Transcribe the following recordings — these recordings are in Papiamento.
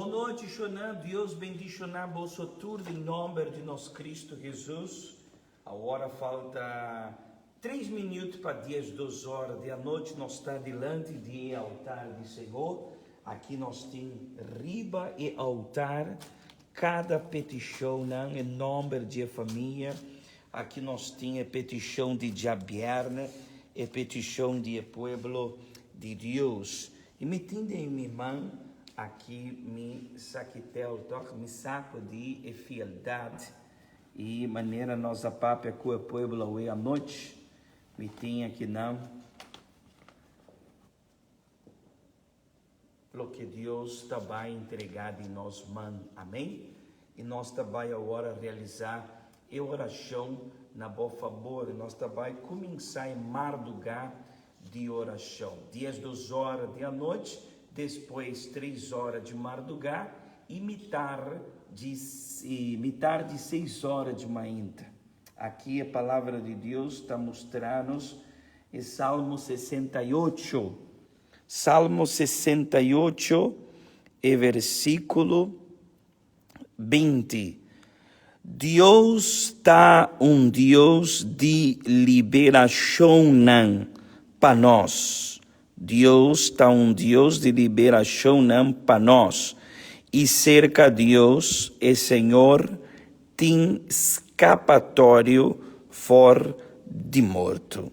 Bon nochi shonnan, Dios bendiciona boso tur den nomber di nos Cristo Jesus. Awor a falta tres minuut pa 12 ora di anochi, nos ta dilanti di e altar di Señor. Aki nos tin riba e altar cada peticionnan en nomber di e famia. Aki nos tin e peticion di djabierne, e peticion di e pueblo di Dios. I mi tin den mi man aki mi sakitel, tòg, mi sako di e fieldat. I manera nos a papia ku e pueblo awe anochi, mi tin akinan loke Dios ta bai entregá den nos man. Amèn. I nos ta bai awor a realisá e orashon na bo fabor. Nos ta bai kuminsá e mardugá di orashon. 12 ora di anochi, despues tres ora di mardugá i mitar di mitar di seis ora di mainta. Aki e Palabra di Dios ta mustra nos e Salmo 68. Salmo 68 e versíkulo 20. Dios ta un Dios di liberashonnan pa nos. Dios ta un Dios di liberashonnan pa nos. I serka Dios, e Señor, tin skapatorio for di morto.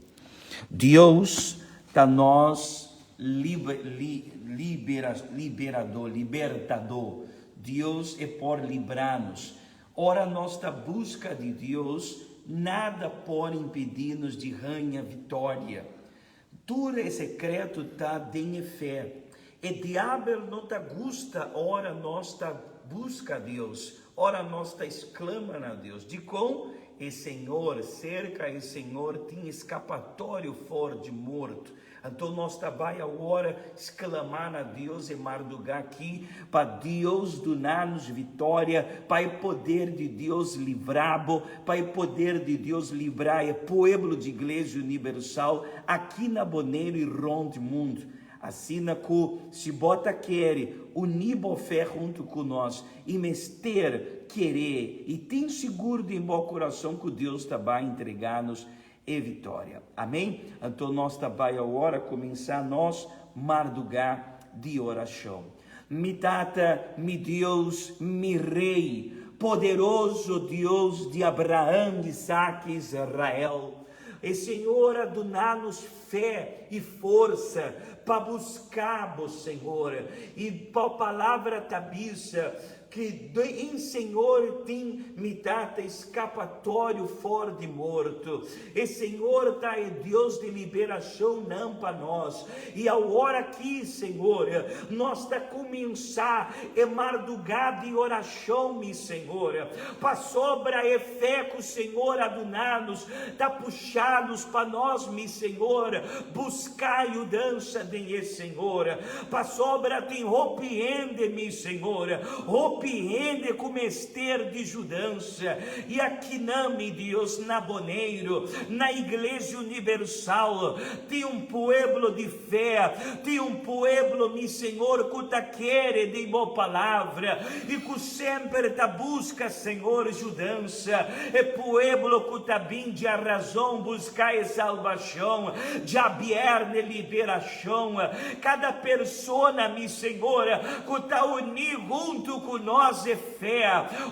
Dios ta nos liberadó, libertadó. Dios e por libra nos. Ora nos ta buska di Dios, nada por impedí nos di haña vitoria. Tur e sekreto ta den e fe. E diabel no ta gusta ora nos ta buska Dios, ora nos ta exclama na Dios. Dikon? E Señor, serka e Señor tin eskapatorio for di morto. Anto nos ta bai awor exclama na Dios e mardugá aki pa Dios duna nos vitoria, pa e poder di Dios libra bo, pa e poder di Dios libra e pueblo di Iglesia Universal aki na Boneiru i rond mundu. Asina ku si bo ta kere uní bo fe huntu ku nos i mester kere i tin sigur den bo kurason ku Dios ta bai entregá nos e vitoria. Amén? Anto nos ta bai awor a kuminsá nos mardugá di orashon. Mi Tata, mi Dios, mi Rei, poderoso Dios di Abraham, Isaac i Israel, e Señor a duna nos fe i forsa pa buska bo, Señor. I bo Palabra ta bisa Ki den Señor tin mi tata eskapatorio for di morto. E Señor ta e Dios di liberashonnan pa nos. I awor aki, Señor, nos ta kuminsá e mardugá di orashon, mi Señor, pasobra e fe ku Señor a duna nos ta pusha nos pa nos, mi Señor, buska yudansa den e Señor. Pasobra tin hopi hende, mi Señor, hopi hende ku mester di judansa. I akinan, mi Dios, na Boneiru, na Iglesia Universal, tin un pueblo di fe, tin un pueblo, mi Señor, ku ta kere den Bo Palabra i ku semper ta buska, Señor, judansa. E pueblo ku ta bin djarazon buska e salbashon, djabièrnè liberashon. Shon, kada persona, mi Señor, ku ta uní huntu ku nos e fe.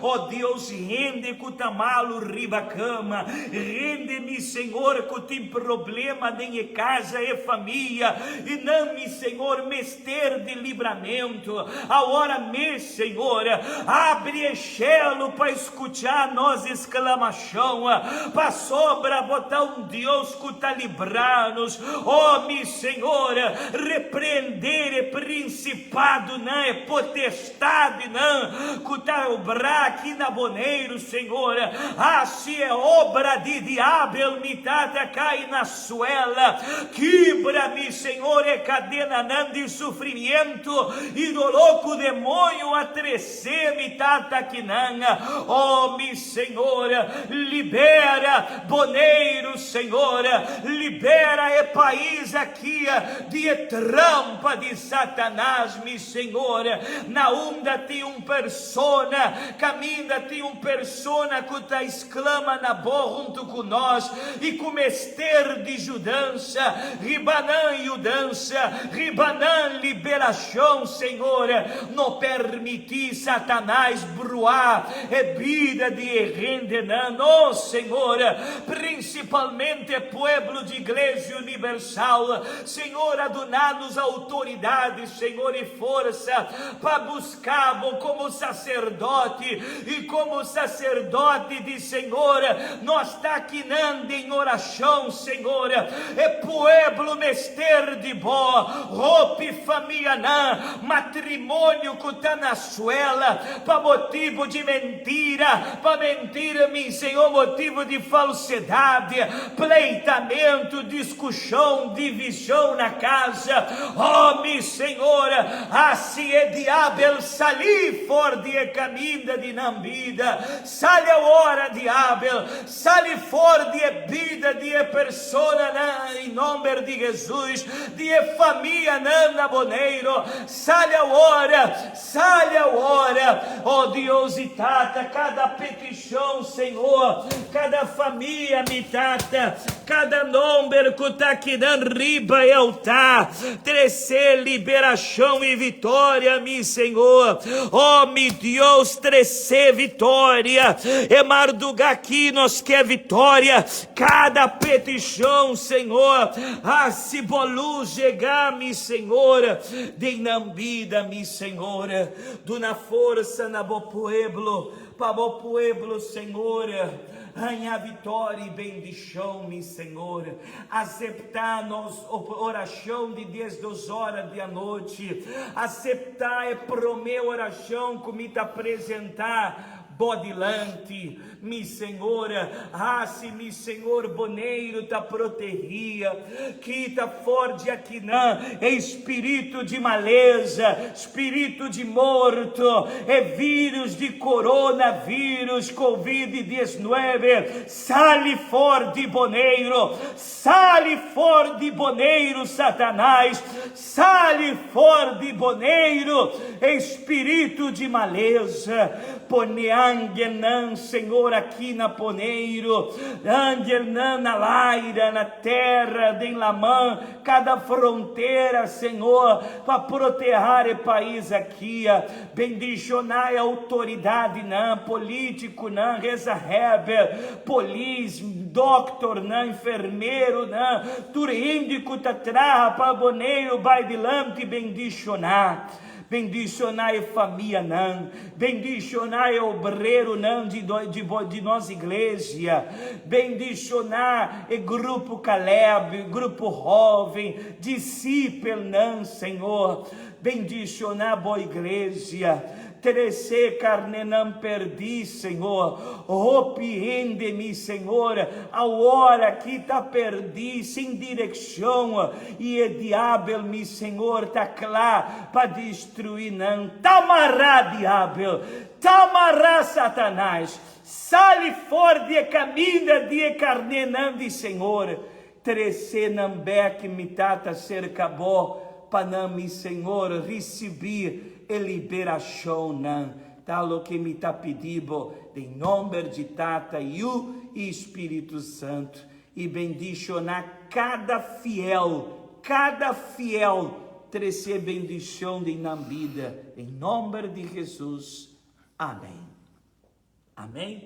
O Dios, hende ku ta malu riba kama, hende, mi Señor, ku tin problema den e kasa, e famia, i nan, mi Señor, mester di libramentu. Awor mes, Señor, abri e shelu pa skuchá nos esklamashon, pasobra Bo ta un Dios ku ta libra nos. O mi Señor, reprendé e principadonan, e potestadnan cu ta obra aki na Boneiru, Señor. Haci e obra di diabel, mi Tata, cai na suela. Kibra, mi Señor, e cadenanan di sufrimiento y dolor cu demoño a trece, mi Tata, akinan. O mi Señor, libera Boneiru, Señor, libera e pais aki di e trampa di Satanas. Satanas, mi Señor, na unda tin un persona, caminda tin un persona cu ta exclama na Bo hunto cu nos y cu mester di judansa, riba nan yudansa, riba nan liberacion, Señor. No permiti Satanas bruá e bida di e hendenan, no, Señor, principalmente e pueblo di Iglesia Universal. Señor, a duna nos autoridad, Señor, y forsa pa busca Bo como sacerdote, y como sacerdote di Señor, nos ta akinan den oracion, Señor. E pueblo mester di Bo, hopi famianan, matrimonio cu ta na suela pa motibo di mentira, pa mentira, mi Señor, motibo di falsedad, pleitamento, discusion, division na casa. Oh, mi Señor, haci e diabel sali for di e caminda di nan bida. Sali awor, diabel, sali for di e bida di e personanan in nomber di Jesus, di e famianan na Boneiro. Sali awor, sali awor, oh Dios y Tata, cada peticion, Señor, cada famia, mi Tata, cada nomber cu ta akinan riba e altar, trece liberacion y vitoria, mi Señor, oh mi Dios, trece vitoria, e marduga aki nos ke vitoria, cada peticion, Señor, haci bo luz yega, mi Señor, Den nan bida, mi Señor, duna forsa na bo pueblo, pa bo pueblo, Señor, haña vitoria i bendishon, mi Señor. Aseptá nos orashon di diesdos ora di anochi. Aseptá e promé orashon ku mi ta presentá bo dilanti. Mi Señor, hasi mi Señor Boneiru ta protehia, kita for di akinan e spiritu di maleza, spiritu di morto, e virus di coronavirus, covid 19, sali for di Boneiru, sali for di Boneiru Satanás, Sali for di Boneiru, espiritu di maleza. Pone angelnan, Señor, aki na Boneiru, angelnan na laira, na tera, den laman, kada frontera, Señor, pa protehar e pais aki. Bendishoná e outoridadenan, polítikonan, gezagheber, polis, dòkternan, enfermeronan, tur hende ku ta traha pa Boneiru bai dilanti, bendishoná. Bendishoná e famianan, bendishoná e obreronan di di nos iglesia, bendishoná e grupo Caleb, grupo hóven, disipelnan, Señor. Bendicioná bo iglesia, trece carnenan perdí, Señor. Hopi hende, mi Señor, awor aki ta perdí, sin direccion, y e diabel, mi Señor, ta cla pa destruí nan. Ta mará, diabel! Ta mará, Satanás! Sali for di e caminda di e carnenan di Señor. Trece nan bek mi Tata cerca Bo pa nan mi Señor ricibi e liberacion nan ta loke mi ta pidi Bo den nomber di Tata Yu y Spiritu Santo y bendiciona cada fiel cada fiel trece bendicion den nan bida den nomber di Jesus Amen. Amén.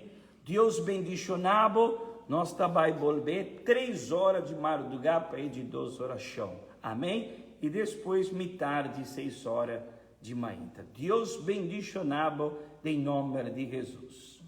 Dios bendiciona bo, nos ta bay bolbe tres ora di marduga pa e di dos oracion. Amén. Y despues mitar di seis ora di mainta. Dios bendiciona bo den nomber di Jesus.